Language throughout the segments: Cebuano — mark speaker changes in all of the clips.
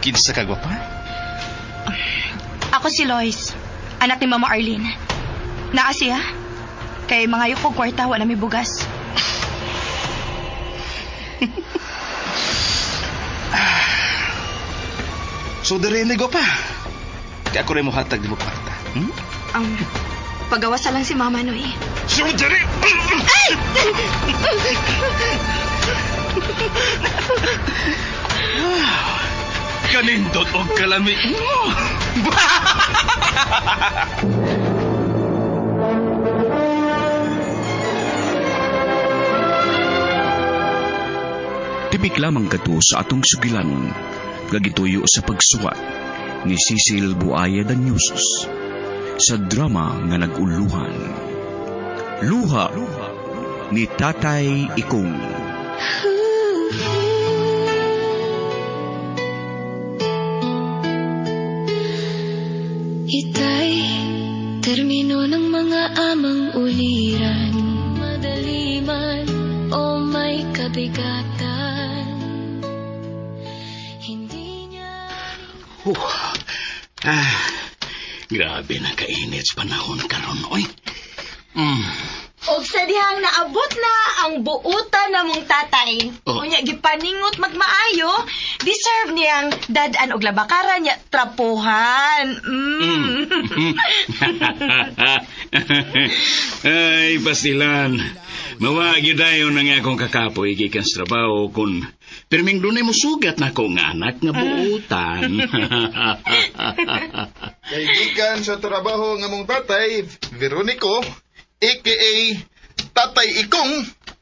Speaker 1: Kinsa ka, gwapa?
Speaker 2: Ako si Lois, anak ni Mama Arlene. Naa siya? Kay mga yuko kwarta, wala may bugas.
Speaker 1: So, diri ni gwapa. Kaya ako rin mo hatag di mo kwarta. Hmm?
Speaker 2: Pagawa sa lang si Mama Noy.
Speaker 1: So, diri!
Speaker 2: Ay!
Speaker 1: Kanindot og kalami.
Speaker 3: Tibik lamang kato sa atong sugilanon, gagituyo sa pagsuwat ni Cecil Buaya Danyusos sa drama nga nag-uluhan. Luha ni Tatay Ikong.
Speaker 4: Itay, termino ng mga amang uliran. Madali man o may kabigatan. Hindi niya...
Speaker 1: Grabe na kainit sa panahon karon, oy.
Speaker 2: Og sa dihang naabot na ang buutan na mong tatay.
Speaker 1: Oh.
Speaker 2: Unya gipaningot magmaayo, deserve niyang dad-an og labakaran niya trapuhan.
Speaker 1: Ay, pastilan. Mawa gyud dayon ang akong kakapoy gikan sa trabaho kun pirming dunay mosugat na ko nga anak nga buutan.
Speaker 5: Kay gikan sa trabaho nga mong tatay, Veronico, aka Tatay Ikong,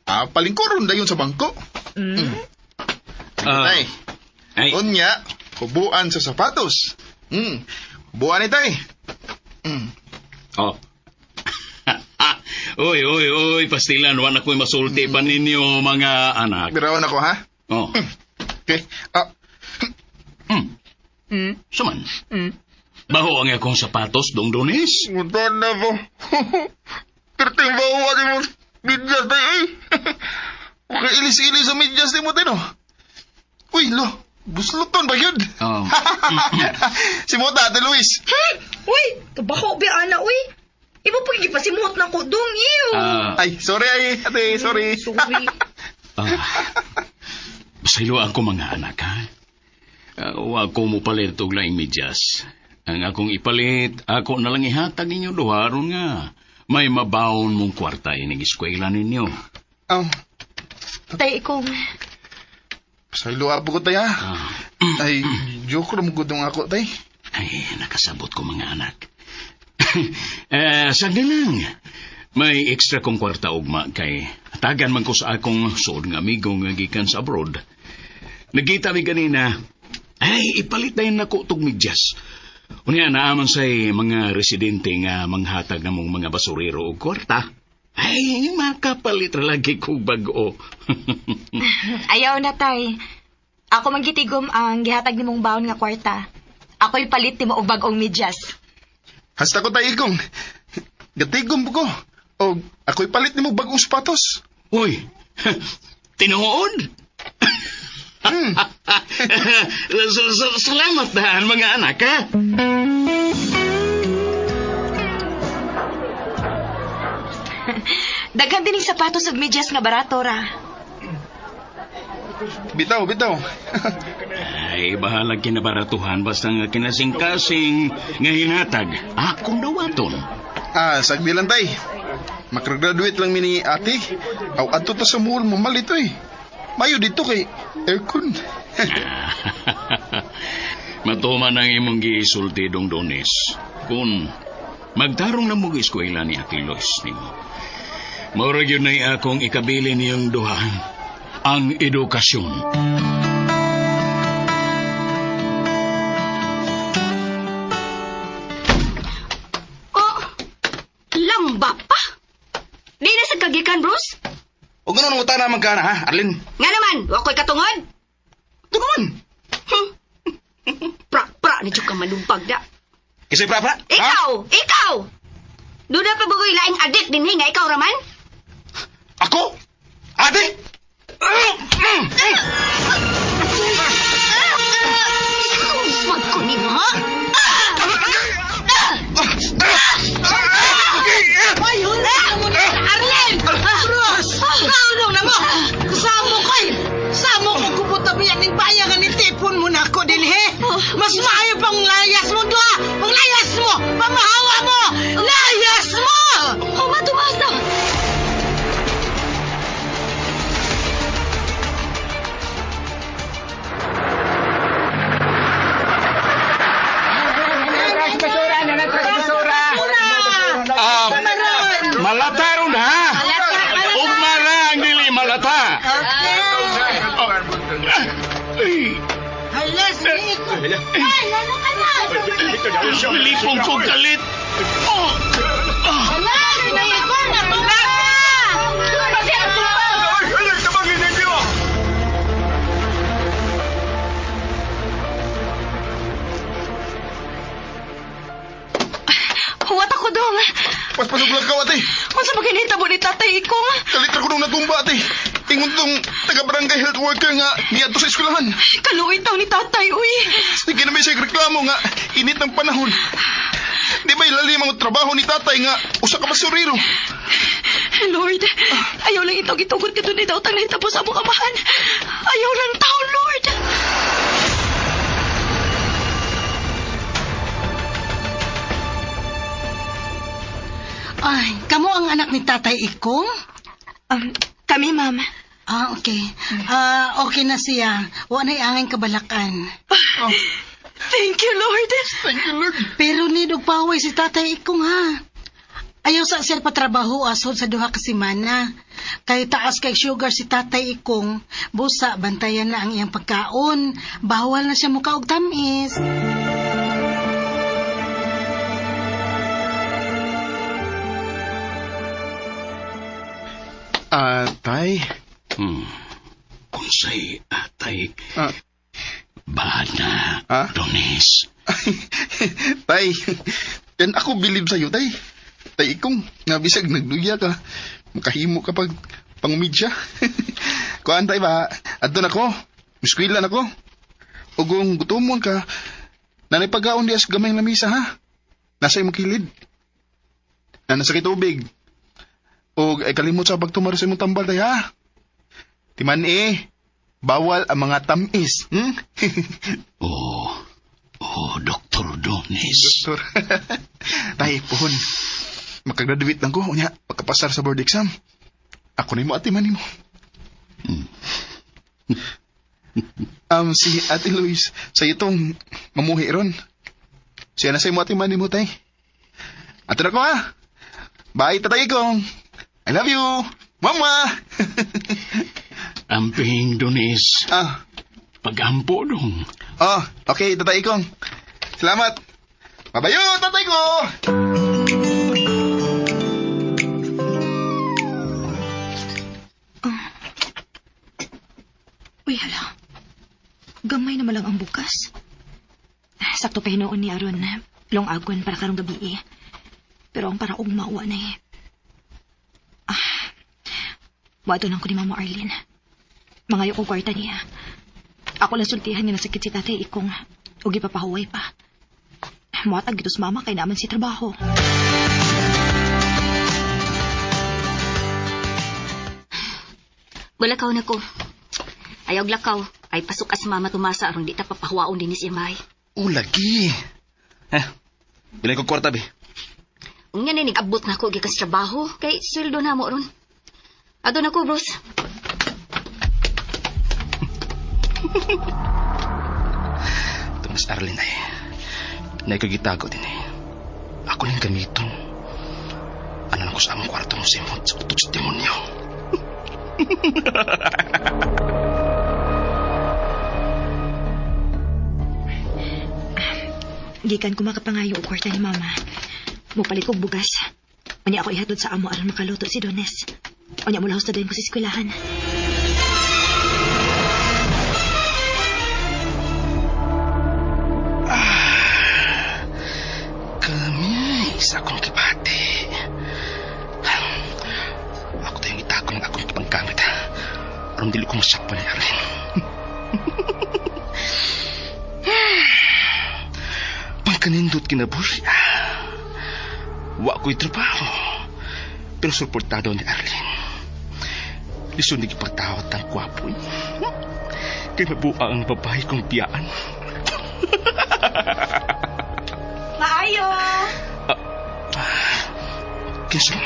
Speaker 5: palingkuron dayon sa bangko. Tay,
Speaker 1: ay,
Speaker 5: unya, hubuan sa sapatos. Hubuan ni tay.
Speaker 1: Oh. Oy, oy, oy, pastilan, wala ko'y masulti pa ninyo mga anak.
Speaker 5: Birawan ako, ha?
Speaker 1: Oh.
Speaker 5: Okay.
Speaker 1: Suman. Baho ang akong sapatos, Dong Donis.
Speaker 5: Mutan na po. Perting baho ni mo. Medyas tayo, eh. Okay, ilis-ilis sa medyas ni mo tayo, no? Uy, lo. Busluton ba yun?
Speaker 1: Oh.
Speaker 5: Si Mota, Ate Luis.
Speaker 2: Uy, kabaho ba, ana, uy. Ibo pa gipasimuot na ko, Dong, ew.
Speaker 5: Ay, sorry, ay, ate, sorry.
Speaker 2: Sorry.
Speaker 1: Pasayloan ko mga anak, ha? Wa ko mo palit og laing medyas. Ang akong ipalit, ako na lang ihatag ninyo duha aron nga may mabaon mong kwarta inig eskwela ninyo.
Speaker 5: Oh,
Speaker 2: Tay, ikong.
Speaker 5: pasaylo po ko tayo, ha? Ay, joke ram ko ako, tay.
Speaker 1: Ay, nakasabot ko mga anak. Sagdi lang. May extra kong kwarta ugma kay tagan man ko sa akong suod nga amigo nga gikan sa abroad. Nagkita mi ganina, ay, ipalit na yun nako tog medyas. Unya, naaman say mga residente nga manghatag namong mga basurero og kwarta. Ay, makapalit ra lagi kog bag-o.
Speaker 2: Ayaw na, tay. Ako manggitigom ang gihatag nimong baon nga kwarta. Ako'y palit nimo og bag-ong medyas.
Speaker 5: Hasta ko tayo, Ikong. Gatigom ko. O, ako'y palit nimo bagong sapatos.
Speaker 1: Uy, tinuod? Salamat daan, mga anak, ha?
Speaker 2: Daghan din sapatos ug medyas nga barato ra.
Speaker 5: Bitaw, bitaw.
Speaker 1: Ay, bahalag kinabaratuhan basta nga kinasing-kasing nga hinatag. Akong dawaton.
Speaker 5: Sagdi lang, tay. Makagraduate lang mi ni ate. Aw, adto ta sa mall, mamalito eh. Mayo dito kay aircon.
Speaker 1: Matuman ang imong giisulti, Dong Donis. Kung magtarong na mong eskwela ni Ate Lois nimo. Mura yun ay akong ikabili niyong duha, ang edukasyon.
Speaker 6: Oh, lamba pa. Di na sa kagikan, Bruce.
Speaker 7: O ganun ang utana man ka na, ha, Arlene?
Speaker 6: Nga naman, wako'y katungod.
Speaker 7: Ito naman.
Speaker 6: Pra-pra ni ka malumpag da.
Speaker 7: Kasi pra-pra. Ha?
Speaker 6: Ikaw! Ikaw! Doon na pa bagoy laing adik din nga ikaw raman?
Speaker 7: Ako? Ate?
Speaker 1: Nalipong ko kalit. Oh! Ah!
Speaker 2: Huwat ako dong.
Speaker 5: Paspasok lang ka, ate.
Speaker 2: Unsa ba kinahitabo ni Tatay Ikong?
Speaker 5: Kalit ra ko nung natumba, ate. Ingon tong taga-barangay health worker nga niadto sa eskwelahan.
Speaker 2: Kaluoy taw ni Tatay, uy.
Speaker 5: Sige na may siya reklamo nga init ng panahon. Di ba ilalim ang trabaho ni tatay nga usa ka basurero?
Speaker 2: Lord, ayaw lang itaw gitugot ka ni daw tang nahitabo sa among amahan. Ayaw lang taon, Lord.
Speaker 8: Ay, kamo ang anak ni Tatay Ikong?
Speaker 2: Kami, ma'am.
Speaker 8: Ah, okay. Ah, okay na siya. Wa na'y angin kabalakan.
Speaker 2: Thank you, Lord.
Speaker 5: Thank you, Lord.
Speaker 8: Pero nidog paway si Tatay Ikong ha. Ayaw sa siya patrabaho asod sa duha ka semana. Kay taas kay sugar si Tatay Ikong, busa bantayan na ang iyang pagkaon. Bawal na siya muka og tamis.
Speaker 5: Ah, tay.
Speaker 1: Unsay atay
Speaker 5: Ah.
Speaker 1: bana,
Speaker 5: Ah?
Speaker 1: Donis.
Speaker 5: Tay, yan ako bilib sa'yo, tay. Tay, ikong, nga bisag nagduya ka. Makahimo ka pag pangumidya. Kuan, tay ba? Adto na ko. Miskwila na ko. O kung gutomon ka, nanay pagkaon diya sa gamay lamisa, ha? Nasa imong kilid. Nana sa tubig. O ay kalimot sa pagtumaro sa imong tambal, tay, ha? Timan eh, bawal ang mga tamis. Hmm?
Speaker 1: Oh, oh, Dr. Donis.
Speaker 5: Doktor. Tay, puhon. Makagraduate lang ko. Unya, pagkapasar sa board exam. Ako na mo ate man mo. Si Ate Luis, sa itong mamuhi ron. Siya na sa imo ate man mo, tay. Ato na ko, ha? Bye, tatay ko. I love you. Mama!
Speaker 1: Amping, Donis.
Speaker 5: Ah.
Speaker 1: Pagampo dong.
Speaker 5: Oh, okay, tatay kong. Salamat. Babayo, tatay ko!
Speaker 2: Uy, hala. Gamay na malang ang bukas. Sakto pa hinuon ni Aron. Long agon para karong gabi eh. Pero ang paraog mauwa na eh. Ah, wato lang ko ni Mama Arlene. Mangayo ko kwarta niya. Ako lang sultihan nga nasakit si Tatay Ikong. Ug ipapahuway pa. Muatag gito sa mama kay naman si trabaho.
Speaker 6: Balakaw na ko. Ayaw lakaw. Ay pasok as mama tumasa aron di ta papahuwaon din ni si Amay.
Speaker 7: Oh, lagi. Eh, bilay ko kwarta, be.
Speaker 6: Unya ni nag-abot na ko gikan sa trabaho kay sweldo na mo ron. Adto na ko, bros.
Speaker 7: Tumas Arlene ay. Naikagitago din eh. Ako nang gamiton. Ano na ko sa among kwarto mo simot sa utok sa demonyo.
Speaker 2: Gikan ko makapangayo og kwarta ni mama. Mupalit kog bugas. Unya ako ihatod sa amo aron makaluto si Dones. Unya mulahos na din ko sa eskwelahan.
Speaker 7: Kami sa akong kibati. Ako tayong itago ng akong panggamit. Aron dili ko masakpan ni Arlene. Pangkanindot kinabuhi. Wa ko'y trabaho. Pero suportado ni Arlene. Lisod ni gipagtawat ang kwapo. Kay mabuha ang babae kong biyaan.
Speaker 2: Maayo!
Speaker 7: Kinsa?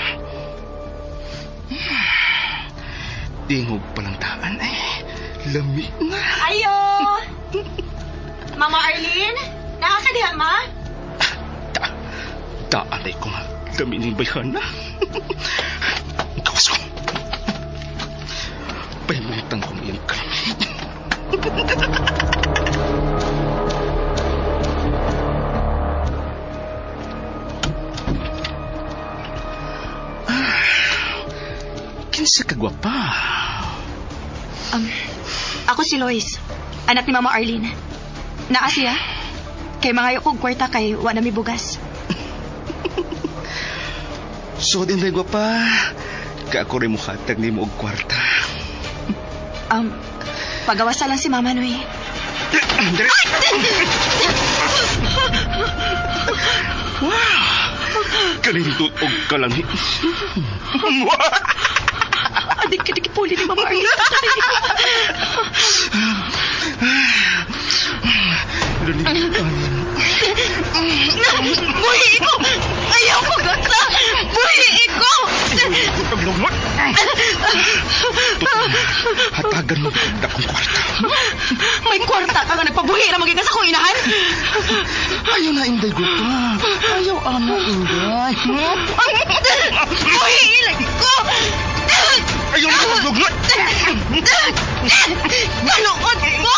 Speaker 7: Tingog palang taan eh. Lami na.
Speaker 2: Ayo! Mama Arlene? Nakakadiha, ma?
Speaker 7: Daan ay ko nga. Lami ng bayhan na. Kawas ko. Pahimutan ko iyang kami. Asa ka gwapa?
Speaker 2: Ako si Lois, anak ni Mama Arlene. Naa siya? Kay mangayo kog kwarta kay wa na mi bugas.
Speaker 7: So din day gwapa. Ka ako rin muhatag nimo og kwarta.
Speaker 2: Pagawasa lang si Mama Noy.
Speaker 7: Dali. Wow! Kalindot og kalangi.
Speaker 2: Adik ka puli ni Mama Arlene. Buhi ko! Ayaw ko gata! Buhi ko!
Speaker 7: Paglungot! Hatagan mo og dakong kwarta.
Speaker 2: May kwarta ka nga nagpabuhi na magiging sa akong inahan?
Speaker 7: Ayaw na, Inday gwapa. Ayaw ana, Inday.
Speaker 2: Buhi ilag ko!
Speaker 7: Ayaw na paglugnot!
Speaker 2: Kaluot mo!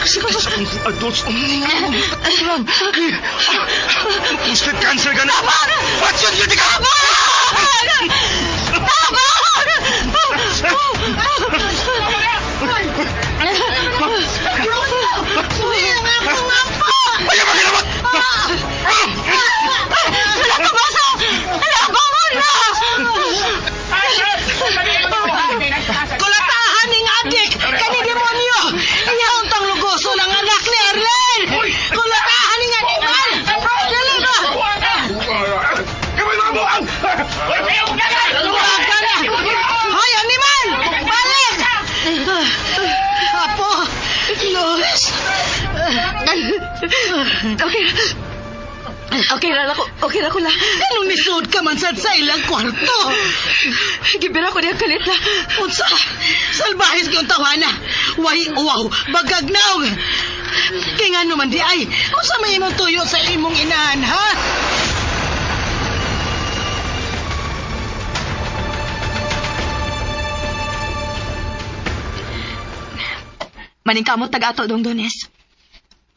Speaker 7: Kasi kasi sa akong adults, lang. Prostate cancer ka na. What's yun? Yun ka!
Speaker 2: Tama!
Speaker 7: Ayaw maghilabot!
Speaker 2: Wala ka basa! Wala ka mo na!
Speaker 8: Kulatahan ning adik kani demonyo. Iyaon tong lugoso ng anak ni Arlene. Kulatahan ning animal. Dali ba?
Speaker 7: Kamay mga buang!
Speaker 8: Luwaga na. Hoy, animal! Balik! Apo, Lois.
Speaker 2: Okay. Okay ra ko. Okay ra ko la.
Speaker 8: Anong nisud ka man sad sa ilang kwarto?
Speaker 2: Gibira ko niya kalit la.
Speaker 8: Unsa? Salbahis kayong tawana. Way uwaw, bagag naog. Kay nga naman di ay, unsa may imong tuyo sa imong inahan, ha?
Speaker 2: Maningkamot tag-ato dong Dones.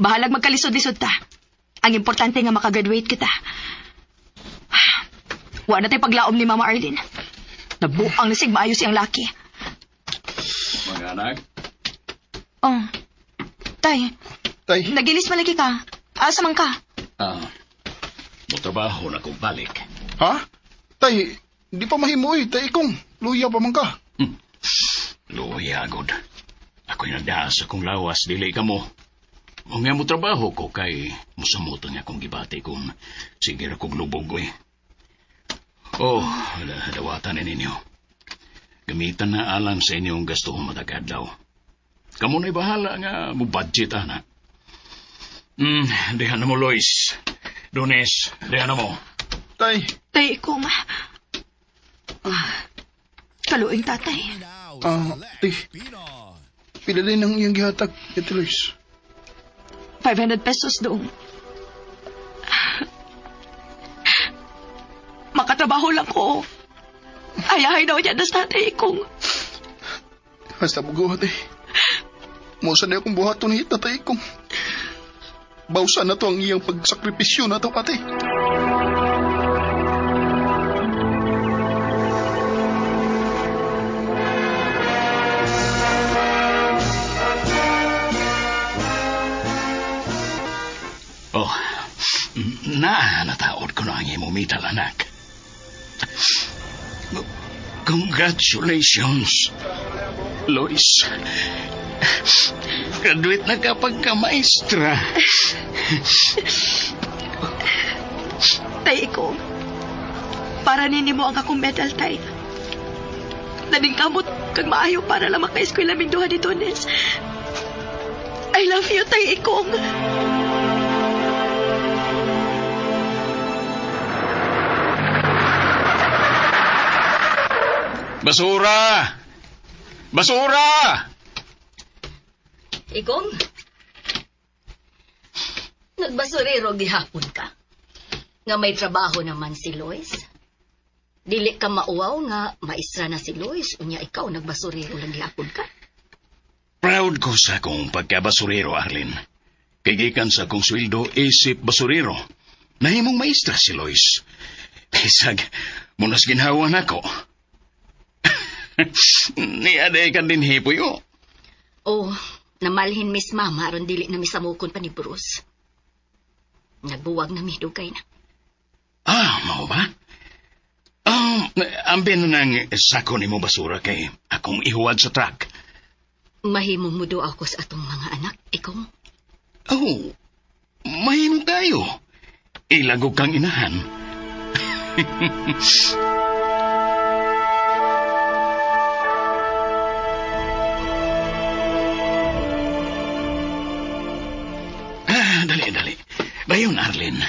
Speaker 2: Bahalag magkalisod-lisod ta. Ang importante nga makagraduate kita. Wa na tay paglaom ni Mama Arlene. Nabuang nasig maayo siyang laki.
Speaker 1: Mga anak,
Speaker 2: Oh. Tay,
Speaker 5: Tay,
Speaker 2: nagilis malagi ka. Asa man ka?
Speaker 1: Mo trabaho na kong balik.
Speaker 5: Ha? Tay, di pa mahimo eh. Tay, ikong, luya pa man ka.
Speaker 1: Luya, god. Ako'y nagdaas sa kong lawas, dili ka mo. O nga mo trabaho ko kay musamutan niya kong gibati kung sige ra kong lubog ko eh. Oh, dawatan na ninyo. Gamitan na alang sa inyong gasto matag adlaw. Kamo na'y bahala nga mo budget ana. Diha na mo, Lois. Dones, diha na mo.
Speaker 5: Tay,
Speaker 2: Tay, ikaw ma. Kaluing tatay.
Speaker 5: Tay, pila din ang iyang gihatag, Ate Lois.
Speaker 2: 500 pesos doong. Makatrabaho lang ko. Ayahay daw niya na sa tatay kong.
Speaker 5: Hasta mo ate. Musa na akong buhaton ni tatay kong. Bawsan na to ang iyang pagsakripisyo na to, ate.
Speaker 1: Oh, na, nataod ko na ang imong metal, anak. Congratulations, Lois. Graduate na ka pagka-maestra.
Speaker 2: Tay, ikaw. Para nini mo ang akong medal, tay. Naningkamot kag maayo para lang maka-eskwela ming duha ni Tones. I love you, tay, ikong.
Speaker 1: Basura! Basura!
Speaker 6: Ikong, nagbasurero gihapon ka. Nga may trabaho naman si Lois. Dili ka mauwaw nga maistra na si Lois, unya ikaw nagbasurero lang gihapon ka.
Speaker 1: Proud ko sa akong pagkabasurero, Arlene. Kay gikan sa akong sweldo, isip basurero. Nahimong maestra si Lois. Bisag, munas ginhawa nako. Ni aday ka din hipuyo.
Speaker 6: Oh, namalhin miss mama aron dili na misamukon pa ni Bruce. Nagbuwag na mi dugay na.
Speaker 1: Ah, mao ba? Ambin na nang sako nimo basura kay akong ihuwad sa truck.
Speaker 6: Mahimong mo do ako sa atong mga anak, ikaw.
Speaker 1: Oh, mahimo kayo. Ilagog kang inahan. Ah, dali, dali. Dayon, Arlene.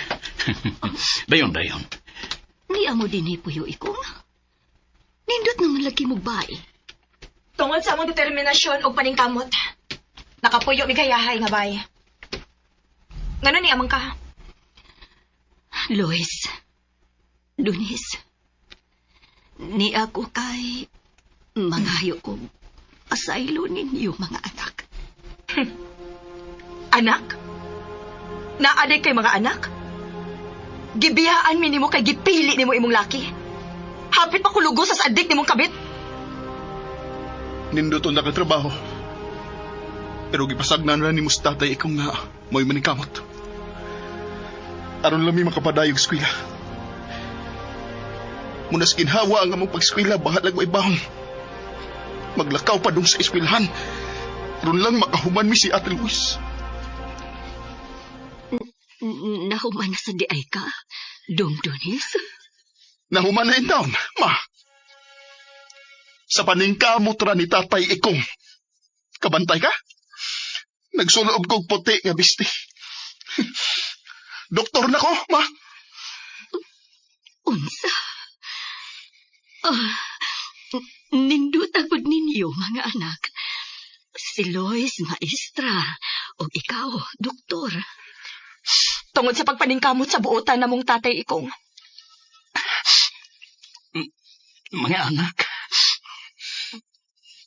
Speaker 1: Dayon, dayon.
Speaker 6: Ni amo din hipuyo ikong. Nindot naman lagi mo bae.
Speaker 2: Tungod sa among determinasyon ug paningkamot. Nakapuyo mi kayahay nga bay. Ngano ni amang ka?
Speaker 6: Lois, Dunis, ni ako kay mangayo ko pasaylo ninyo mga anak.
Speaker 2: Anak? Naaday kay mga anak? Gibiyaan mi nimo kay gipili nimo imong laki. Hapit pa kulugo sa sadik nimong kabit.
Speaker 5: Nindot na katrabaho. Pero gipasagnan ra ni mo sa tatay ikaw nga mo'y maningkamot. Aron lami makapadayog eskwela. Munas ginhawa ang among pag-eskwela, bahalag way bahong. Maglakaw pa dong sa eskwelahan. Aron lang makahuman mi si Ate Luis.
Speaker 6: Nahuman na sa di ay ka, Dong Dunis.
Speaker 5: Nahuman na in town, ma. Sa paningkamot ra ni tatay ikong. Kabantay ka? Nagsuloob kog puti nga bisti. Doktor na ko, ma.
Speaker 6: Unsa? Ah, nindot agud ninyo, mga anak. Si Lois, maestra, o ikaw, doktor.
Speaker 2: Tungod sa pagpaningkamot sa buotan namong tatay ikong.
Speaker 1: Mga anak,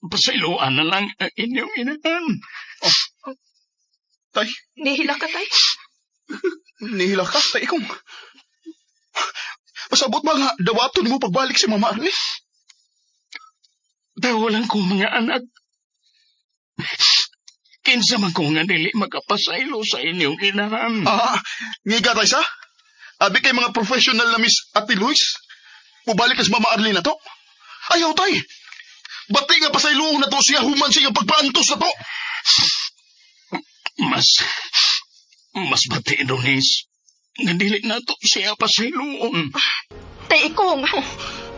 Speaker 1: pasayloan na lang ang inyong inahan.
Speaker 5: Oh. Tay.
Speaker 2: Nihila ka, tay.
Speaker 5: Nihila ka, tay ikong. Pasabot ba nga, dawaton mo pagbalik si Mama Arlie?
Speaker 1: Daw lang ko, mga anak. Kinsa man ko nga dili makapasaylo sa inyong inahan.
Speaker 5: Ah, ngiga tay sa? Abi kay mga professional na Miss Ate Luis? Mubalik ka sa Mama Arlie na to? Ayaw, tay! Bati nga pasayloon na to siya human siya pagpaantos na to!
Speaker 1: Mas bati, Donis. Nga dili na to siya pasayloon.
Speaker 2: Tay ikong,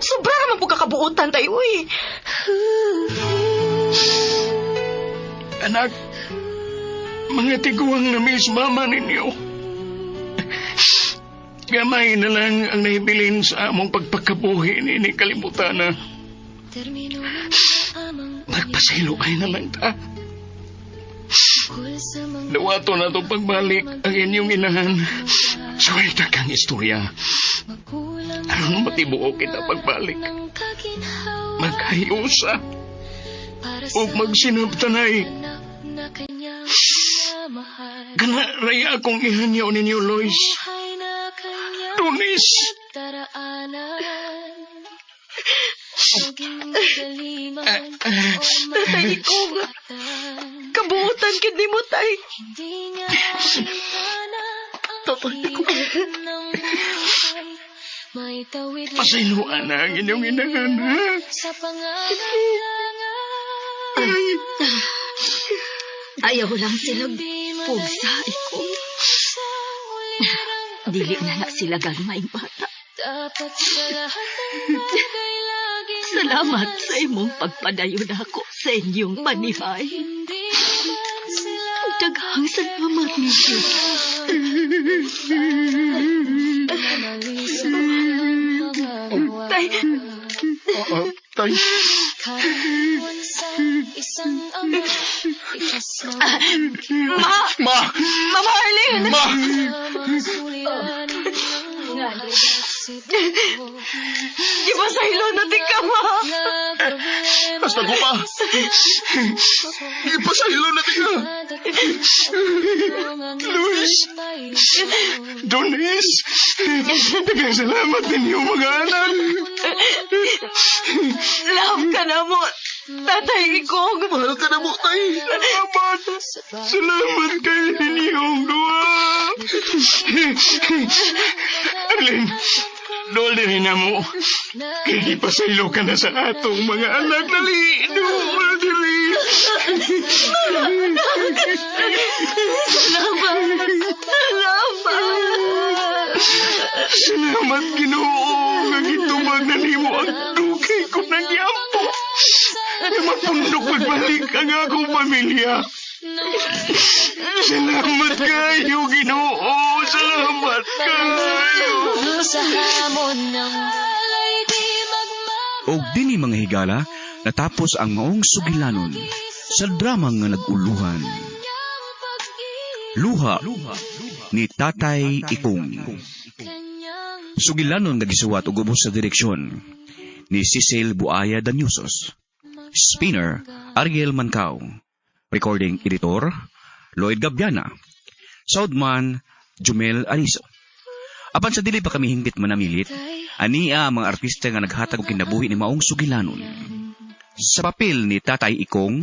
Speaker 2: sobra naman po kakabuotan, tay, uy.
Speaker 1: Anak, mga tiguang na miss mama ninyo. Gamay na lang ang nahibilin sa among pagpakabuhi ni kalimutan na. Magpasaylo ay na lang ta. Dawato na itong pagbalik ang inyong inahan. Suwelta kang istorya. Aron matibuo kita pagbalik. Magkayusa. O magsinabtanay. Kana raya akong ihanyaw ninyo, Lois. Tunis!
Speaker 2: Tatay ikong, kabuutan kid ni mo, tay.
Speaker 5: Tatay ikong.
Speaker 1: Pasayloan na ang inyong inahan, ha?
Speaker 6: Ayaw lang sila pugsa, ikong. Dili na na sila gagmay bata. Salamat sa imong pagpadayon ako sa inyong manihay. Daghang salamat ninyo.
Speaker 2: Tay.
Speaker 5: Tay.
Speaker 2: Ma!
Speaker 5: Ma!
Speaker 2: Mama Arlene!
Speaker 5: Ma!
Speaker 2: Di ba sa ilo na di ka, ma?
Speaker 5: Basta ko pa. Di pa sa ilo na di ka. Luis!
Speaker 1: Donis! Daghang salamat ninyo mga anak.
Speaker 9: Love ka na mo, Tatay Ikong.
Speaker 5: Mahal ka na mo, tay.
Speaker 1: Salamat! Salamat kay ninyong duha. Arlene, dool din na mo. Kay gipasaylo ka na sa atong mga anak. Dali, dool dili.
Speaker 9: Salamat. Salamat.
Speaker 1: Salamat, Ginoo, nga gitubag na nimo ang dugay ko nang giampo. Nga mapundok pagbalik ang akong pamilya. Salamat kayo, Ginoo. Salamat kayo.
Speaker 4: Sa hamon ng alay di magmamahal.
Speaker 3: Og dinhi mga higala, natapos ang maong sugilanon sa drama nga nag-uluhan. Luha ni Tatay Ikong. Sugilanon nga gisuwat ug ubos sa direksyon ni Cecil Buaya Danyusos. Spinner Ariel Mancao. Recording editor Lloyd Gabiana. Soundman Jumel Arizo. Apan sa dili pa kami hingpit manamilit, ania ang mga artista nga naghatag og kinabuhi ni maong sugilanon. Sa papel ni Tatay Ikong,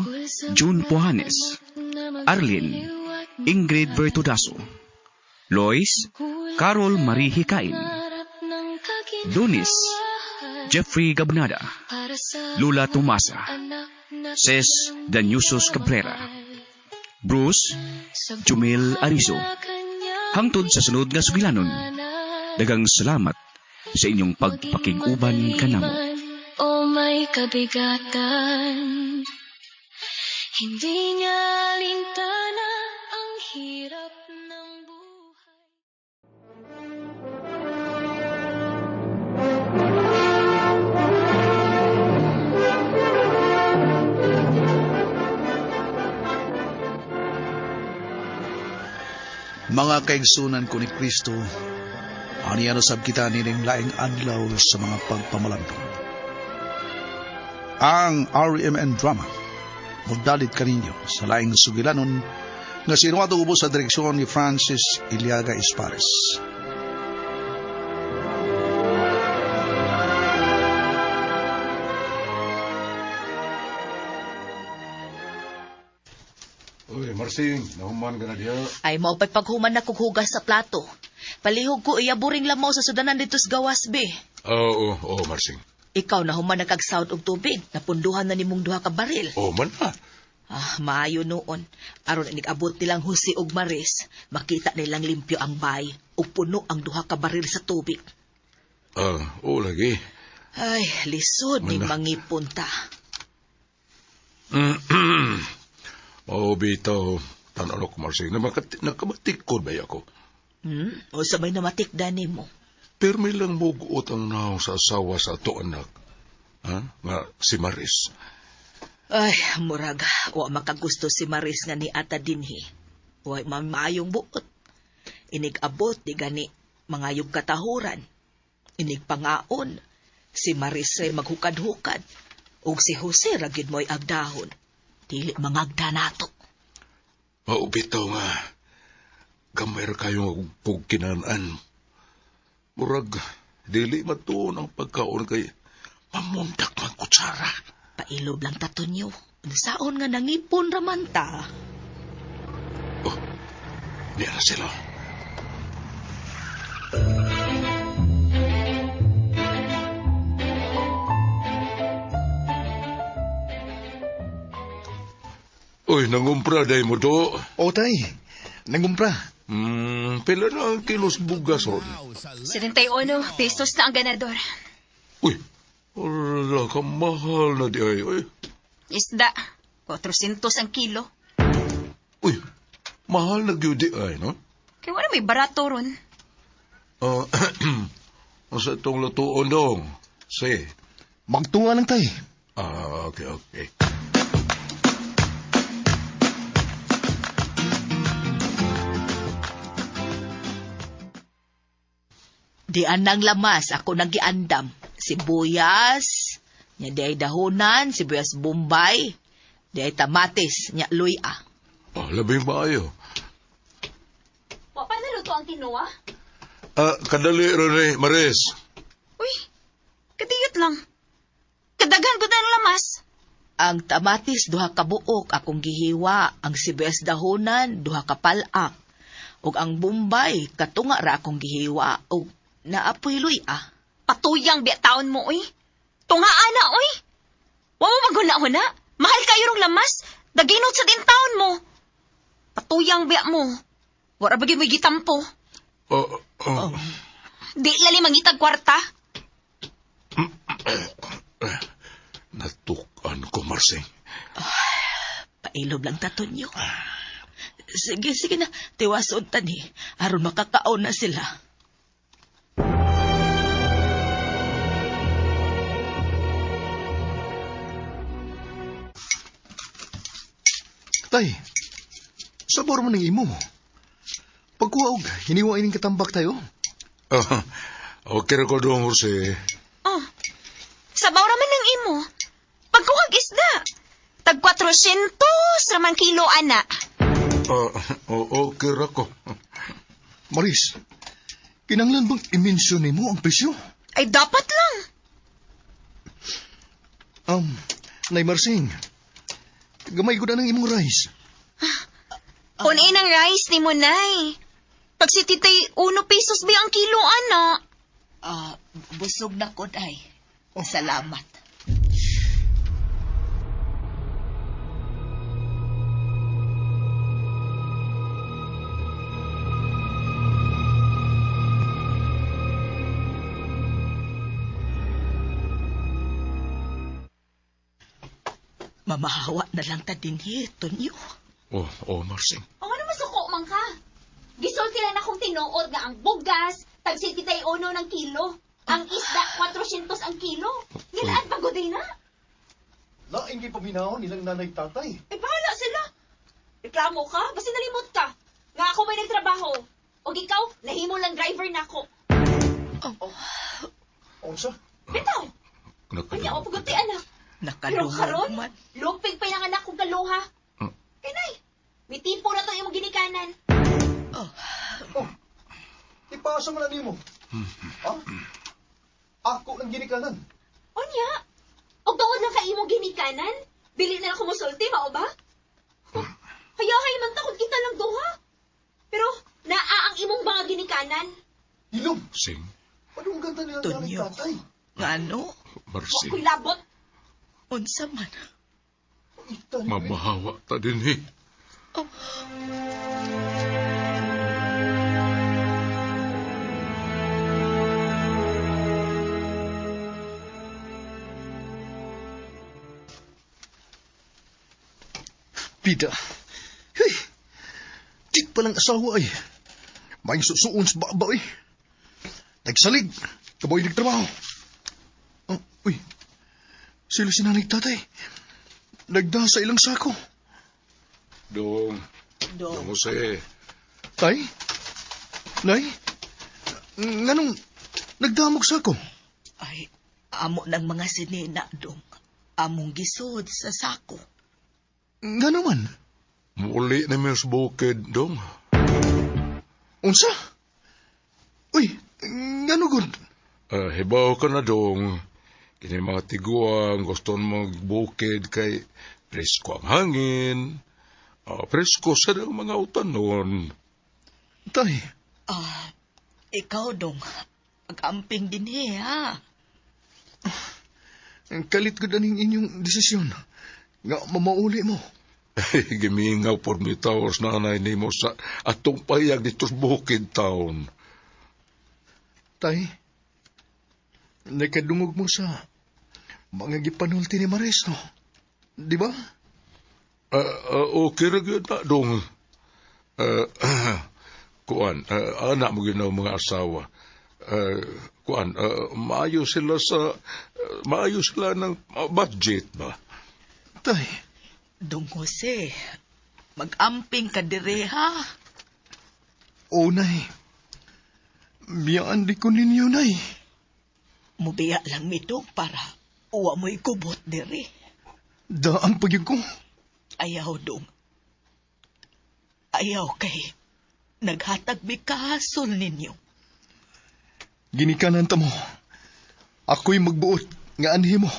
Speaker 3: June Puhanes. Arlene, Ingrid Bertudaso. Lois, Carol Marie Hikain. Donis, Jeffrey Gabnada. Lula Tomasa. Ces Danyusos Cabrera. Bruce, Jumel Arizo. Hangtod sa sunod nga sugilanon. Daghang salamat sa inyong pagpakig-uban kanamo.
Speaker 4: O may kabigatan, hindi niya alintana ang hirap ng buhay.
Speaker 10: Mga kaigsunan ko ni Kristo, aniya na sab kita nining laing adlaw sa mga pagpamalandong. Ang RMN Drama mudalit kaninyo sa laing sugilanon nga sinuwato ubos sa direksyon ni Francis Iliaga Espares.
Speaker 11: Uy, Marsing, nahuman ka na diha.
Speaker 9: Ay, mao pa'y paghuman na kog hugas sa plato. Palihog ko iyaburing lamaw sa sudanan dito sa gawas, be.
Speaker 11: Oo, oo, Marsing.
Speaker 9: Ikaw na human nagkagsound og tubig. Napunduhan na nimong duha ka baril.
Speaker 11: Oo man na.
Speaker 9: Ah, maayo noon. Aron inig-abot nilang Jose og Maris, makita nilang limpyo ang bay ug puno ang duha ka baril sa tubig.
Speaker 11: Ah, oo lagi.
Speaker 9: Ay, lisod ni
Speaker 11: Mana.
Speaker 9: mangipon ta.
Speaker 11: Oo, bitaw. Tanaw ko, Marsing. Nakamatikod ba ako?
Speaker 9: O sa may namatikda nimo.
Speaker 11: Pirmi lang muguot ang naong sa asawa sa ato anak. Ha? Nga si Maris.
Speaker 9: Ay, murag, wa makagusto si Maris nga ni ata dinhi. Wa maayong buot. Inig-abot di gani mangayog katahuran. Inig pangaon. Si Maris ay maghukad-hukad. Ug si Jose ra gyud mo'y agdahon. Dili mangagda nato.
Speaker 11: Oo, bitaw nga. Gamay ra kayong pugkinanan. Murag, dili matuon ang pagkaon kay mamundak man kutsara.
Speaker 9: Pailob lang tato niyo. Unsaon nga nangipon raman ta.
Speaker 11: Oh, niya na sila. Uy, nangumpra day mo do.
Speaker 5: O, tay, nangumpra.
Speaker 11: Pila na ang kilos bugas ron.
Speaker 6: 71 pesos na ang ganador.
Speaker 11: Uy, wala ka mahal na di ay. Uy,
Speaker 6: Isda, 400 ang kilo.
Speaker 11: uy, mahal na gyud di ay, no?
Speaker 6: Kaya wala may barato ron.
Speaker 11: Sa itong lutuon dong. Si.
Speaker 5: Magtuwa lang, tay.
Speaker 11: Ah, okay, okay.
Speaker 9: Di anang lamas, ako nagiandam. Sibuyas, nya di ay dahonan, sibuyas bombay, di ay tamatis, nya luya.
Speaker 11: Ah, labing maayo.
Speaker 6: Wa pa naluto
Speaker 12: to ang tinuwa?
Speaker 11: Kadali ron eh, Maris.
Speaker 12: Uy, kadiyot lang. Kadaghan ko ang lamas.
Speaker 9: Ang tamatis duha ka buok akong gihiwa, ang sibuyas dahonan duha ka palak. Ug ang bombay katunga ra akong gihiwa ug naapoy luy-a.
Speaker 12: Patuyang biya taon mo, uy. Tunga ana, uy. Wa mo maghuna-huna. Mahal kayo rong lamas. Daginot sa din taon mo. Patuyang biya mo. Wara ba gyud mo'y gitampo?
Speaker 11: Oh.
Speaker 12: Di lali mangitag kwarta.
Speaker 11: Natukan ko, Marsing.
Speaker 9: Pailob lang ta, Tonyo. Sige, sige na. Tiwason tani. Aron makakaon na sila.
Speaker 5: Tay, sabor man ang imo. Pagkuha og hiniwa ining katambak tayo.
Speaker 11: Okay ra ko dong, Jose.
Speaker 12: Oh, sabaw raman ang imo. Pagkuhag isda. Tag 400 raman kilo, ana.
Speaker 11: Okay ra ko.
Speaker 5: Maris, kinanglan bang i-mention nimo ang presyo?
Speaker 12: Ay, dapat lang.
Speaker 5: Nay Marsing, gamay ko na ng imong rice.
Speaker 12: Kunin ang rice ni mo, Nay. Pag si titay, 1 pesos ba ang kilo, ana?
Speaker 9: Busog na ko, Day. Salamat. Mamahawa na lang ta dinhi, Tonyo.
Speaker 11: Oh, Marsing.
Speaker 12: O ano masuko man ka? Gisulti lang akong tinuod nga ang bugas, tag 71 ng kilo. Ang isda, 400 ang kilo. Nilaan pa gud na.
Speaker 5: Laing gipaminaw nilang nanay tatay.
Speaker 12: Eh, bahala sila. Reklamo ka, basta nalimot ka. Nga ako may nagtrabaho. O ikaw, nahimo lang driver nako.
Speaker 9: Oh.
Speaker 5: Unsa?
Speaker 12: Bitaw. Kanya o pagunti anak. Pero karon,
Speaker 9: Nakadungog man.
Speaker 12: lupig pa yung anak kong kaluha. Kinay, mitipo na to imong ginikanan.
Speaker 9: Oh.
Speaker 5: Oh, ipasa man na nimo. Ha? Ako ng ginikanan.
Speaker 12: Unya, og tuod lang ka imong ginikanan, dili na lang kumusulti, mao ba? Hayahay man ta kung kita lang duha. Pero naa ang imong mga ginikanan.
Speaker 5: Ilong.
Speaker 11: Sing.
Speaker 5: Padunggan ta nilang nanay
Speaker 9: Tonyo.
Speaker 5: tatay.
Speaker 9: Ngano?
Speaker 11: Marsing.
Speaker 12: Wa ko'y labot.
Speaker 9: Unsa man?
Speaker 11: Mamahawa ta dinhi.
Speaker 9: Oh.
Speaker 5: Pida. Hey, di palang asawa ay. May susuon sa baba ay. Nagsalig. Kaboy nagtrabaho. Oh, uy. Sila si nanay tatay. Nagda sa ilang sako.
Speaker 11: Dong.
Speaker 9: Dong.
Speaker 11: Dong Jose.
Speaker 5: Tay? Nay? Nganong nagdamog sako?
Speaker 9: Ay, amo ng mga sinina, Dong. Among gisod sa sako.
Speaker 5: Nga naman?
Speaker 11: Muli na mi sa bukid, Dong.
Speaker 5: Unsa? Uy, ngano gud?
Speaker 11: Hibaw ka na, Dong. Kini mga tiguang gusto magbukid kay presko ang hangin. Presko sa ang mga utanon.
Speaker 5: Tay.
Speaker 9: Ikaw, Dong. Pag-amping din eh, ha?
Speaker 5: Ang kalit ko daning inyong desisyon. Nga mamauli mo.
Speaker 11: Gimingaw por mi taos nanay nimo sa atong payag dito sa bukid town.
Speaker 5: Tay, nakadungog mo sa mga gipanulti ni Maris, no? Di ba?
Speaker 11: Okay ra gyud na, Dong. Kuan, anak mo ginaw mga asawa. Kuan, maayo sila sa maayo sila ng budget ba?
Speaker 5: Tay.
Speaker 9: Dong Jose, mag-amping ka dire, ha?
Speaker 5: O, Nay. Biyaan di ko ninyo, Nay.
Speaker 9: Mubiya lang mi, Dong, para uwa mo'y kubot dire.
Speaker 5: Daan pagyud ko.
Speaker 9: Ayaw, Dong. Ayaw kay Naghatag mi kahasol ninyo.
Speaker 5: Ginikanan ta mo. Ako'y magbuot nga anhi mo.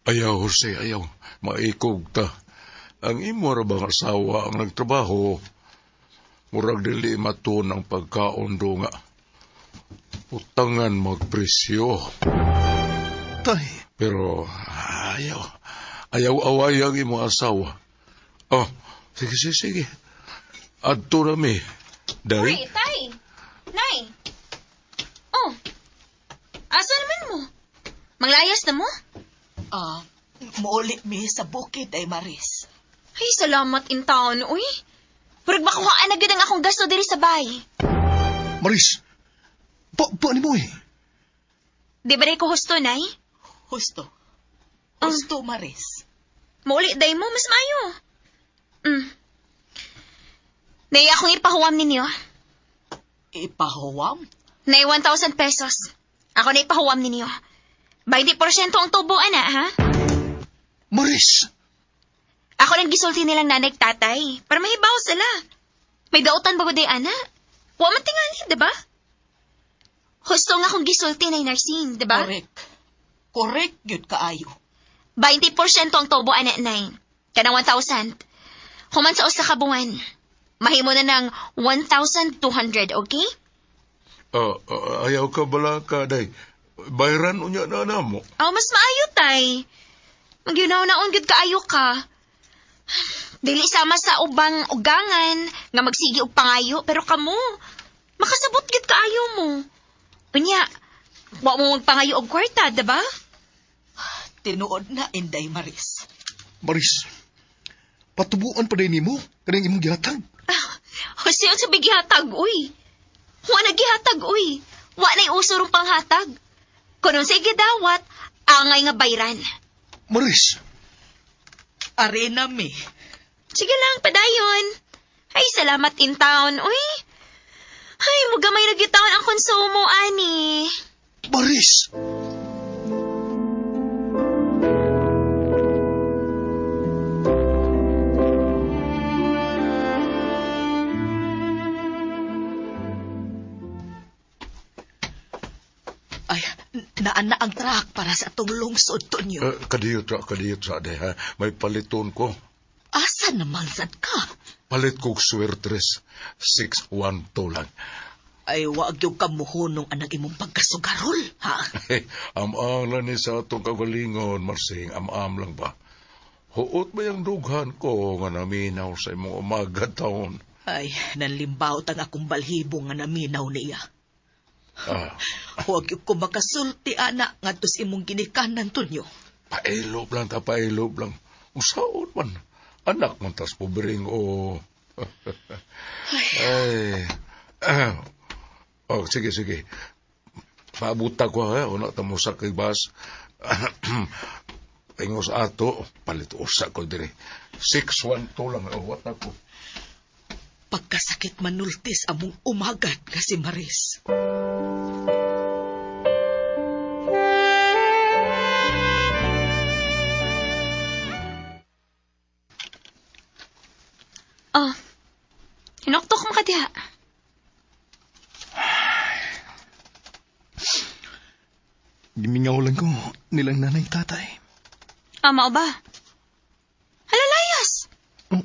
Speaker 11: Ayaw, Jose, ayaw. Maikog ta. Ang imo ra bang asawa ang nagtrabaho? Murag dili maton ang pagkaon do nga. Utangan magpresyo.
Speaker 5: Tay.
Speaker 11: Pero ayaw. Ayaw away ang imong asawa. Oh, sige, sige, sige. Adto na mi. Day?
Speaker 12: Uy, tay! Nay! Oh, asa naman mo? Manglayas na mo?
Speaker 9: Muuli mi sa bukid ay Maris.
Speaker 12: Ay, salamat in town, uy. Murag makuhaan na gyud ang akong gasto diri sa bay.
Speaker 5: Maris, pa ni mo eh.
Speaker 12: Di ba ko husto, Nay?
Speaker 9: Husto. Husto, Maris.
Speaker 12: Muuli day mo, mas maayo. Nay, akong ipahuwam ninyo.
Speaker 9: Ipahuwam?
Speaker 12: Nay, 1,000 pesos. Ako na ipahuwam ninyo. 20% ang tubo, ana, ha?
Speaker 5: Maris!
Speaker 12: Ako lang gisulti nilang nanay tatay para mahibaw sila. May dautan ba day, ana? Wa man tingali, di ba? Husto nga akong gisulti na nursing, di ba?
Speaker 9: Correct. Correct gyud kaayo.
Speaker 12: 20% ang tubo, ana, nay. Kanang 1,000. Human sa usa ka buwan. Mahimo na ng 1,200, okay?
Speaker 11: Ayaw ka bala ka, day. Bayran unya na na mo.
Speaker 12: Oh, mas maayo, tay. Magyunaw-naon gyud kaayo ka. Dili sama sa ubang ugangan nga magsigi og pangayo, pero kamo, makasabot gyud kaayo mo. Unya, wa mo magpangayo og kwarta, diba?
Speaker 9: Tinuod na, Inday Maris.
Speaker 5: Maris, patubuan pa din nimo kaning imong gihatag.
Speaker 12: Jose, unsa ba gihatag, uy? Wa na gihatag, uy. Wa na'y uso rong panghatag. Kung unsay gidawat, angay nga bayran.
Speaker 5: Maris!
Speaker 9: Arena mi.
Speaker 12: Sige lang, padayon. Ay, salamat in town, uy. Ay, mugamay na gyud taon ang konsumo, ani.
Speaker 5: Maris!
Speaker 9: Ay, naana ang truck para sa atong lungsod, Tonyo.
Speaker 11: Kadiyot ra, day, ha? May paliton ko.
Speaker 9: Asa naman sad ka?
Speaker 11: Palit kog swertres. 612 lang.
Speaker 9: Ay, wag yung kamuhunong anang imong pagkasugarol, ha?
Speaker 11: Am-am lang ni sa atong kagalingon, Marsing. Am-am lang ba? Huot ba yung dughan ko nga naminaw sa imong umaga taon?
Speaker 9: Ay, nanlimbaw tang akong balhibo nga naminaw niya. Huwag yung ko makasulti, ana, ngadto sa imong ginikanan, Tonyo.
Speaker 11: Pailop lang ta, pailop lang. Usaon man. Anak man tas pobring o. Ay. Oh, sige, sige. Paabuta ko, ha. Una ta mo sa kay bas. Ingos ato, palit usa ko dire. 612 lang, oh, what ako.
Speaker 9: Pagkasakit manultis among umagat kasi Maris.
Speaker 12: Oh, hinoktok mo ka diha.
Speaker 5: Gimingaw lang ko nilang nanay tatay.
Speaker 12: Ama ba? Hala, layas!
Speaker 5: Oh.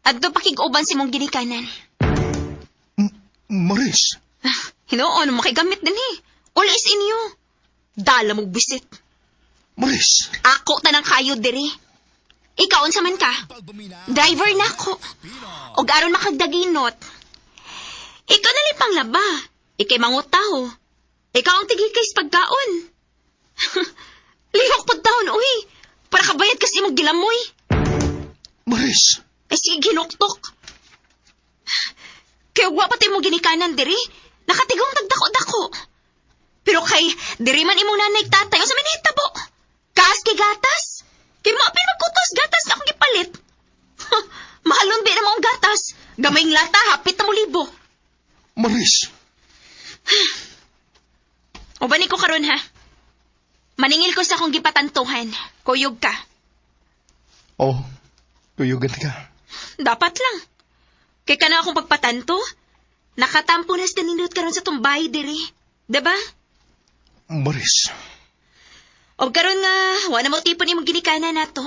Speaker 12: Adto pakig-uban si mong ginikanan.
Speaker 5: Maris!
Speaker 12: Hinuon, makigamit din eh. Uli is inyo. Dala mong bisit.
Speaker 5: Maris!
Speaker 12: Ako tanang kayo diri. Ikaw, unsa man ka? Driver na ako. Og aron makagdaginot. Ikaw na pang laba. Ikay mangutaho. Ikaw ang tigikay sa pagkaon. Lihok pud taon, uy. Para kabayad kasi imong gilamoy.
Speaker 5: Maris!
Speaker 12: Ay, sige, ginuktok. Kaya wa pati imong ginikanan diri. Nakatigong tagdako-dako. Pero kay, diri man imong nanay tatay, unsa man nahitabo? Kaas kay gatas? Kay mo apil magkutos gatas na akong gipalit. Mahalon ba na maong gatas? Gamayng lata, hapit na mo libo.
Speaker 5: Maris!
Speaker 12: Uban ko karon ha. Maningil ko sa akong gipatantuhan. Kuyog ka.
Speaker 5: Oh, kuyugan ka.
Speaker 12: Dapat lang. Kay kana akong pagpatanto. Nakatampo na sa kanindot karon sa tumbay diri. Diba?
Speaker 10: Maris.
Speaker 12: O karon nga, wala mo tipon imong ginikanan nato.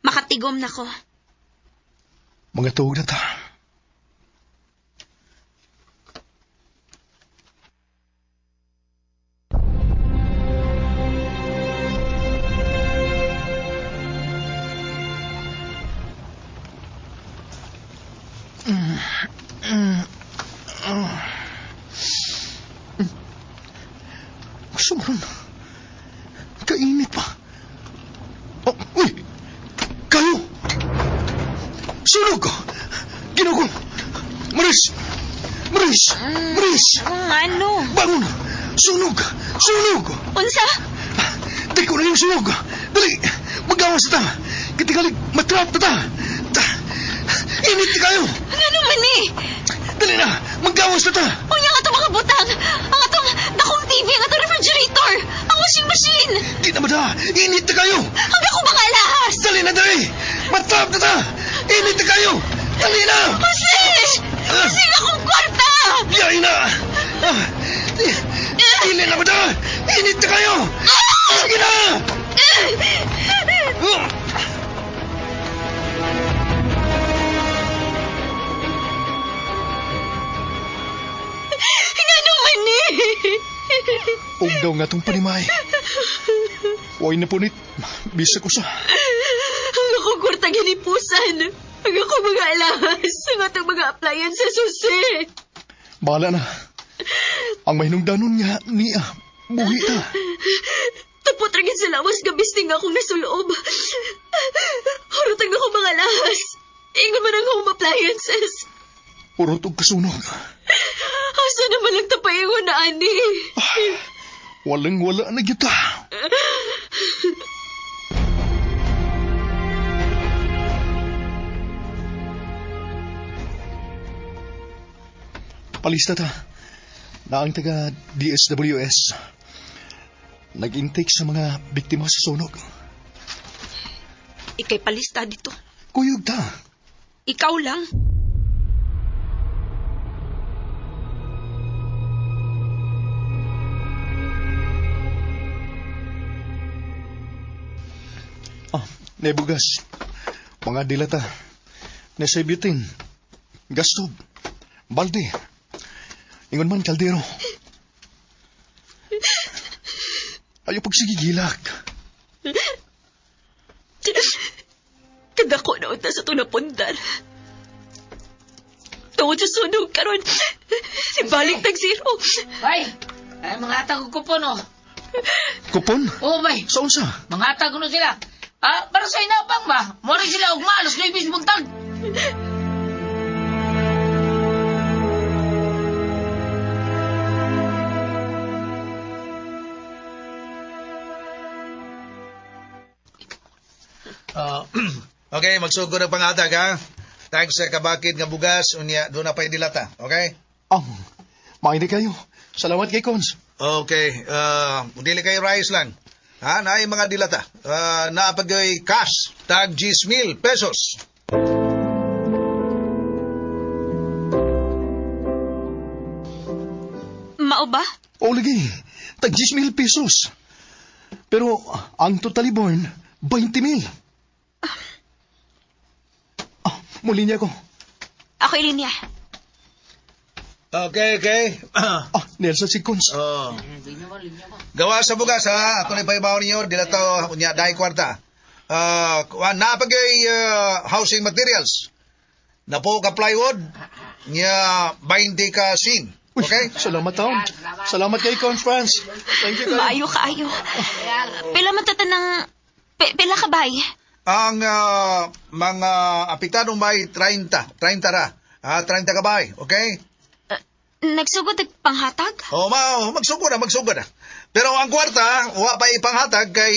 Speaker 12: Makatigom na ko.
Speaker 10: Mga tuog na ta. Sobrang kainit pa. Oh, uy! Kayo! Sunog! Ginoo! Maris! Maris! Maris!
Speaker 12: Ano?
Speaker 10: Bangon! Sunog! Sunog!
Speaker 12: Unsa?
Speaker 10: Dako na yung sunog! Dali! Magawas ta! Katigalig, matrap ta ta! Init kayo!
Speaker 12: Ano man eh?
Speaker 10: Dali na! Magawas na ta!
Speaker 12: Unya ang atong mga butang! Ang atong dakong TV, ang atong refrigerator, ang washing machine!
Speaker 10: Di na ba ta? Init na kayo!
Speaker 12: Ang akong mga alahas!
Speaker 10: Dali na, dali! Matrap na ta! Init na kayo! Dali na!
Speaker 12: Jose! Jose, akong kwarta!
Speaker 10: Biyay na! Dili na ba ta? Init na kayo! Sige na!
Speaker 12: Ngano man eh?
Speaker 10: Ugdaw nga itong panimay. Huwag na punit. Bisa ko sa.
Speaker 12: Ang akong kwarta ginipusan. Ang akong mga alahas. Ang atong mga appliances, Jose.
Speaker 10: Bahala na. Ang mahinungdanon nga niya. Buhi ta.
Speaker 12: Tapot rin sa lawas gabis nga akong nasuloob. Hurot ang akong mga alahas. Ingon man ang home appliances.
Speaker 10: Urot og kasunog.
Speaker 12: Asa naman lang tapaingon na, ani?
Speaker 10: Walang wala na gyud ta. Palista ta. Naang taga DSWS. Nag-intake sa mga biktima sa sunog.
Speaker 12: Ikay palista dito.
Speaker 10: Kuyog ta.
Speaker 12: Ikaw lang.
Speaker 10: Nebugas. Mga dilata. Nasa bitin. Gastob. Balde. Ingon man kaldero. Ayaw pagsigigilak.
Speaker 12: Kadako na unta sa tunapundar. Tungod sa sunog karon, si balik tag zero.
Speaker 13: Bay, ay mga atag og kupon oh.
Speaker 10: Kupon?
Speaker 13: Oo, bay.
Speaker 10: Sa unsa?
Speaker 13: Mga atag kuno sila. Ah, para sa inabang ba? Mori sila ugma alas 9 buntag.
Speaker 14: Okay, magsugod ang pangatag ha. Tag sa kabakid nga bugas unya doon na pa'y dilata, okay?
Speaker 10: Oh, maini kayo. Salamat kay Cons.
Speaker 14: Okay, dili kayo rice lang. Ha, naay mga dilata. Naapagay cash, tag 10,000 pesos.
Speaker 12: Mao ba?
Speaker 10: O lagi, tag 10,000 pesos. Pero ang totally born, 20,000. Ah, muli niya ko.
Speaker 12: Ako ilinya.
Speaker 14: Okay, okay.
Speaker 10: Nelson si Cons.
Speaker 14: Oh. Gawa sa bugas ha. Ako na ipahibaw ninyo, dilata unya dahil kwarta. Naapagay housing materials. Napo ka plywood, nya 20 ka sing. Okay?
Speaker 10: Uy, salamat taon. Salamat kay Cons France. Thank you kayo.
Speaker 12: Maayo kaayo. Pila man tatanang pila ka bay?
Speaker 14: Ang mga apektadong bay 30, 30 ra. 30 ka bay, okay?
Speaker 12: Nagsugod og panghatag?
Speaker 14: Oh, magsugod na, magsugod na. Pero ang kwarta, wa pa ipanghatag kay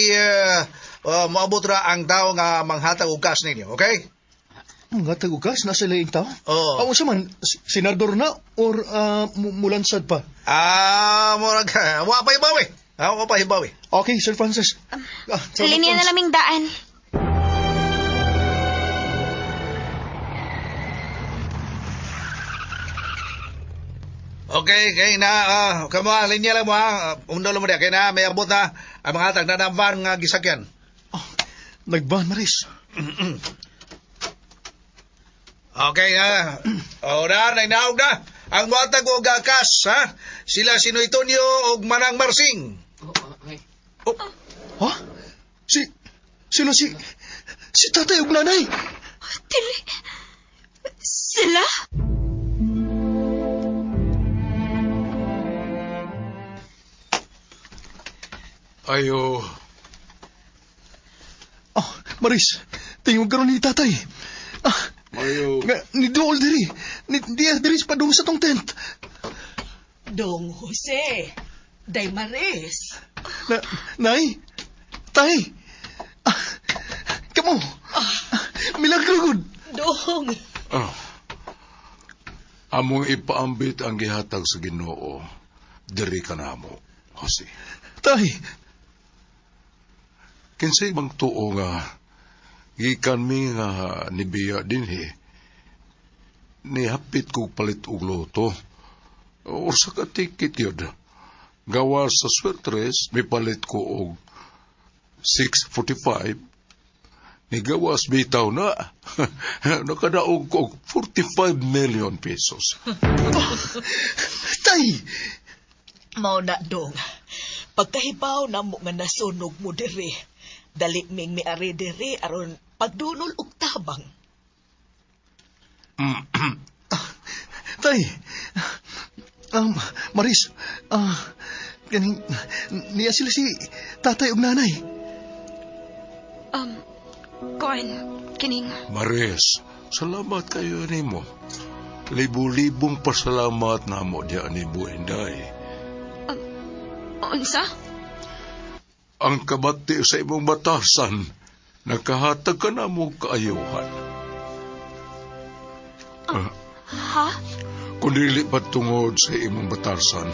Speaker 14: moabot ra ang tao nga manghatag og cash ninyo, okay?
Speaker 10: Manghatag og cash nasa laing tao?
Speaker 14: Oo.
Speaker 10: Unsa man, senador na or mulansad pa?
Speaker 14: Murag wa pa ibawi. Wa pa ibawi.
Speaker 10: Okay, Sir Francis. Salamat,
Speaker 12: Linya na
Speaker 10: Cons.
Speaker 12: laming daan.
Speaker 14: Okay, kay na, kamo, linya lang mo ha. Undol mo diya, kay na, may abot na ang mga hatag na ng van nga gisakyan.
Speaker 5: Oh, nagban, Maris.
Speaker 14: Okay, ha. O na, nainaog na. Ang muhatag og cash, ha? Sila si Noitonio og Manang Marsing.
Speaker 5: Oh, ha? Si, sila si, si tatay ug nanay.
Speaker 12: Dili. Sila?
Speaker 11: Ayo.
Speaker 5: Oh, Maris, tingog karon ni tatay. Ah,
Speaker 11: Ayo.
Speaker 5: Nga, ni Dool diri. Ni diya diri sa padung sa tong tent.
Speaker 9: Dong Jose, Day Maris.
Speaker 5: Na, nay, tay. Ah, kamo. Milagro gud.
Speaker 9: Dong.
Speaker 11: Ah. Among ipaambit ang gihatag sa Ginoo. Diri ka namo, Jose.
Speaker 5: Tay.
Speaker 11: Kinsay bang tuo nga gikan mi nga nibiya dinhi nihapit kog palit og loto. Usa ka ticket yun. Gawa sa swertres, mipalit ko og 6.45. Nigawas bitaw na. Nakadaog ko og 45 million pesos.
Speaker 5: Tay!
Speaker 9: Mao na dong. Pagkahibaw na mo nga nasunog mo diri. Dali ming miari diri aron pagdunol og tabang.
Speaker 5: Tay. Maris, kaning niya sila si tatay ug nanay.
Speaker 2: Kuan, kining.
Speaker 11: Maris, salamat kayo nimo. Libu-libong pasalamat namo diya nimo, Inday.
Speaker 2: Unsa?
Speaker 11: Ang kabati sa imong batasan, nakahatag ka na mo kaayuhan.
Speaker 2: Ha?
Speaker 11: Kung dili pa tungod sa imong batasan,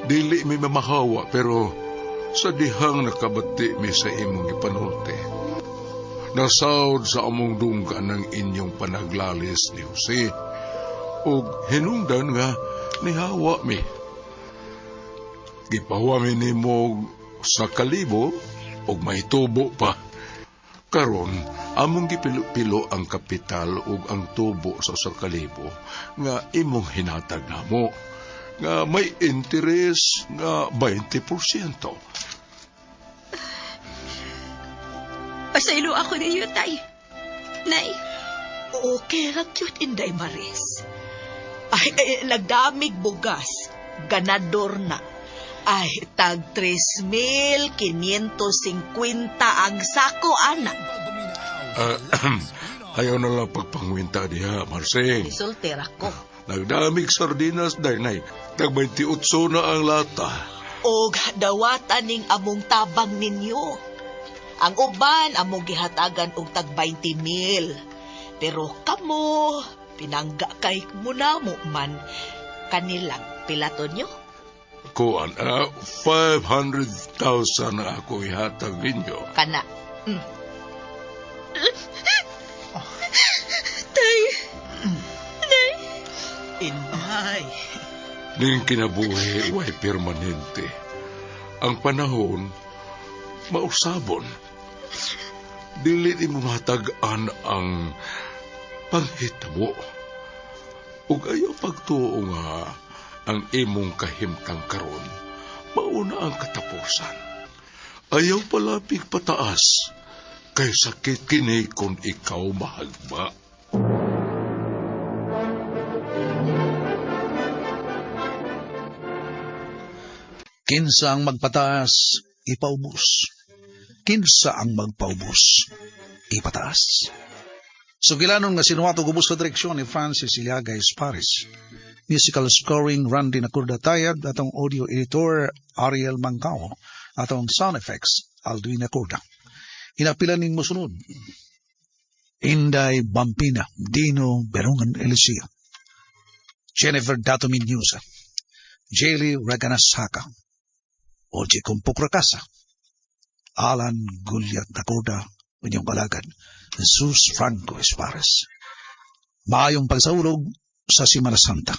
Speaker 11: dili mi mamahawa pero sa dihang nakabati mi sa imong gipanulti. Nasawd sa among dunggan ng inyong panaglalis ni Jose, ug hinungdan nga nihawa mi. Gipahawa mi nimo sa kalibo ug mahitubo pa. Karon, among gipilo-pilo ang kapital ug ang tubo sa usa ka libo nga imong hinatag namo nga may interes nga 20%.
Speaker 2: Pasaylo ako ninyo, Tay. Nay.
Speaker 9: Okay ra cute, Inday Maris. Ay, ay, nagdamig bugas. Ganador na. Ay, tag 3,550 ang sako, anak.
Speaker 11: Ayaw na lang pagpangwinta diha, Marsing.
Speaker 9: Isulter ako.
Speaker 11: Nagdamig sardinas, day, tag 28 na ang lata.
Speaker 9: Og dawatan ning among tabang ninyo. Ang uban, among gihatagan og tag 20,000. Pero kamo, pinangga kay munamo man. Kanilang pilato nyo.
Speaker 11: Kuan, 500,000 na ako ihatag ninyo.
Speaker 9: Kana.
Speaker 2: Tay. Nay.
Speaker 9: Inday.
Speaker 11: Ning kinabuhi way permanente. Ang panahon, mausabon. Dili ni mo matag-an ang panghitabo. Ug ayaw pagtuo nga ang imong kahimtang karon, mauna ang katapusan. Ayaw palapig pataas, kay sakit kini kung ikaw mahagba.
Speaker 10: Kinsa ang magpataas, ipaubos. Kinsa ang magpaubos, ipataas. Sugilanon nga sinuwato gubos sa direksyon ni Francis Iliaga Esparis. Musical scoring Randy Nakurda Tayad, atong audio editor Ariel Mangkao, atong sound effects Alduin Nakurda. Inapilan ning mosunod. Inday Bampina, Dino Berungan Eliseo, Jennifer Dato Minyusa, Jaylee Reganasaka, Oji Kumpok Rakasa, Alan Gulyat Nakurda, inyong kalagan, Jesus Franco Espares. Maayong pagsaulog sa Semana Santa.